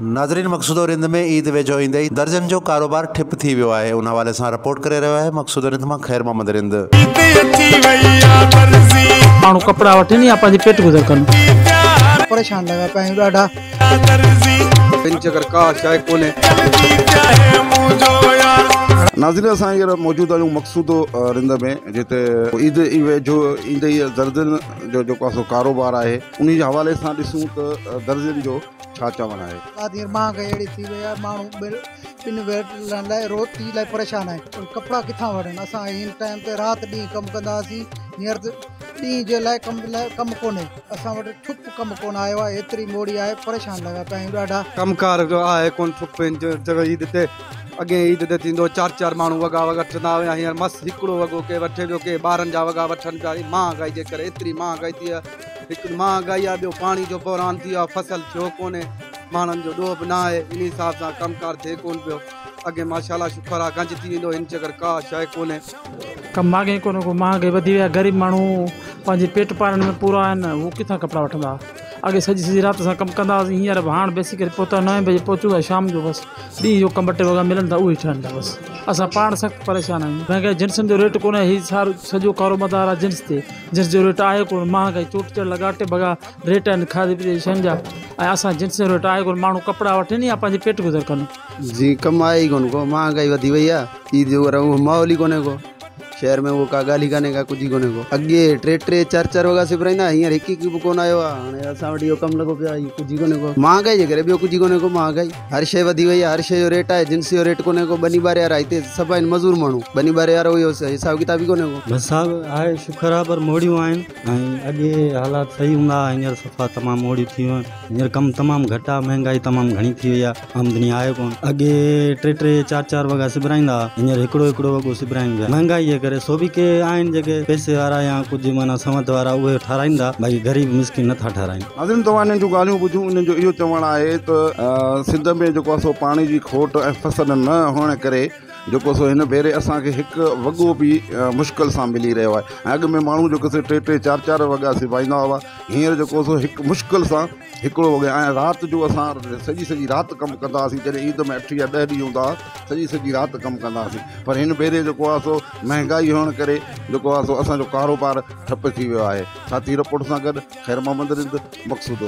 ناظرين مقصودو رند ۾ عيد ويجهو ايندي ئي درزين جو ڪاروبار ٺپ ٿي ويو آهي ان حوالي سان رپورٽ ڪري رهيو آهي مقصودو رند مان خير محمد رند. ماڻهو ڪپڙا وٺن يا پنهنجي پيٽ گذر ڪن. پريشان لڳا پيا آهيون ڏاڍا. چڪر ڪا شيء ڪونهي. ناظرين اسان هينئر موجود آهيون مقصودو رند ۾ جتي عيد ويجهو ايندي ئي درزين جو جيڪو آهي سو ڪاروبار آهي انهي جي حوالي سان ڏسون ته درزين جو ڇا چوڻ آهي. هينئر مهانگائي اهڙي ٿي وئي آهي ماڻهو ٻن ويلن لاء روٽي لاء پريشان آهن ڪپڙا ڪٿان وٺن اسان هن ٽائيم تي رات ڏينهن ڪم ڪندا هئاسين هينئر ته ڏينهن جي لاء ڪم لاء ڪم ڪونهي اسان وٽ ٺپ ڪم ڪونه آيو آهي ايتري موڙي آهي پريشان لڳا پيا آهيون ڏاڍا. ڪم ڪار جو آهي ڪونه ٺپ عيد تي اڳين عيد تي ٿيندو چار چار ماڻهو وڳا وٺندا هيا هينئر مس هڪڙو وڳو ڪي وٺي پيو ڪي ٻارن جا وڳا وٺن پيا مهانگائي جي ڪري ايتري مهانگائي ٿي آهي هڪ مهانگائي آهي ٻيو پاڻي جو بحران ٿي ويو آهي فصل ٿيو ڪونهي ماڻهن جو ڏوهه به نه آهي انهي حساب سان ڪم ڪار ٿئي ڪونه پيو اڳي ماشاء الله شڪر آهي گنج ٿي ويندو هن چڪر ڪا شيء ڪونهي. ڪم ماڳهين ڪونهي ڪو مهانگائي وڌي وئي آهي غريب ماڻهو پنهنجي پيٽ پالڻ ۾ پورا آهن هو ڪٿان ڪپڙا وٺندا اڳي سڄي سڄي رات اسان ڪم ڪندا هئاسين هينئر به هاڻ بيسي ڪري پهتا نوين بجي پهچون ٿا شام جو بس ڏينهن جو ڪم ٻه ٽي وڳا ملن ٿا اهي ٺهن ٿا بس اسان پاڻ سخت پريشان آهيون مهانگائي جنسن جو ريٽ ڪونهي هي سارو سڄو ڪارومدار آهي جنس تي جنس جو ريٽ آهي ڪونه مهانگائي چوٽ چڙهيل ڳاٽي ڀڳا ريٽ آهن کاڌي پيتي جي شين جا ۽ اسان جنس جو ريٽ آهي ڪونه ماڻهو ڪپڙا وٺن يا پنهنجي پيٽ گذر ڪن. جي ڪم آهي ئي ڪونه ڪو مهانگائي وڌي وئي آهي عيد جو اهو ماحول ئي ڪونهي ڪو شهر ۾ اهو ڪا ڳالهه ئي ڪانهي ڪا ڪجهه ئي ڪونهي ڪو اڳي ٽي ٽي چار چار وڳا سبرائيندا هينئر هڪ هڪ به ڪونه آيو آهي هاڻي اسان وٽ اهو ڪم لڳو پيو آهي ڪجهه ئي ڪونهي ڪو مهانگائي جي ڪري ٻيو ڪجهه ئي ڪونهي ڪو مهانگائي هر شيء وڌي وئي آهي هر شيء جو ريٽ آهي جنس جو ريٽ ڪونهي ڪو ٻني ٻاري وارا هتي سڀ آهن مزور ماڻهو ٻني ٻاري وارو اهو حساب ڪتاب ئي ڪونهي ڪو. بس صاحب آهي شڪر آهي پر موڙيون آهن ۽ اڳي حالات صحيح هوندا هئا هينئر صفا تمام موڙيون ٿي ويون آهن هينئر ڪم تمام گهٽ آهي مهنگائي تمام گهڻي ٿي وئي آهي آمدني آهي ڪونه اڳي ٽي ٽي چار چار وڳا سبرائيندا هئا هينئر هڪڙو هڪڙو وڳو سبرائين پيا مهنگائي جي ڪري سو به ڪي آهن جيڪي پئسي وارا يا ڪجهه معنيٰ سنوت وارا اهي ٺاراهين ٿا باقي غريب مسڪين نٿا ٺاراهين. ناظرين توهان انهن جون ڳالهيون ٻڌيون انهن جو اهو چوڻ آهي ته سنڌ ۾ جيڪو آهي سو پاڻي جي کوٽ ۽ فصل نه هئڻ ڪري جيڪو سو هن ڀيري اسان کي هڪ وڳو به مشڪل سان ملي رهيو آهي ۽ اڳ ۾ ماڻهو جيڪو سو ٽي ٽي چار چار وڳا سبائيندا هئا هينئر جيڪو سو هڪ مشڪل سان هڪڙو وڳو ۽ رات جو اسان سڄي سڄي رات ڪم ڪندا هئاسين جڏهن عيد ۾ اٺ يا ڏهه ڏينهن هوندا هئا سڄي سڄي رات ڪم ڪندا هئاسين پر هن ڀيري جيڪو آهي سو مهنگائي هئڻ ڪري جيڪو آهي سو اسانجو ڪاروبار ٺپ ٿي ويو آهي ساٿي رپورٽ سان گڏ خير محمد رند مقصود.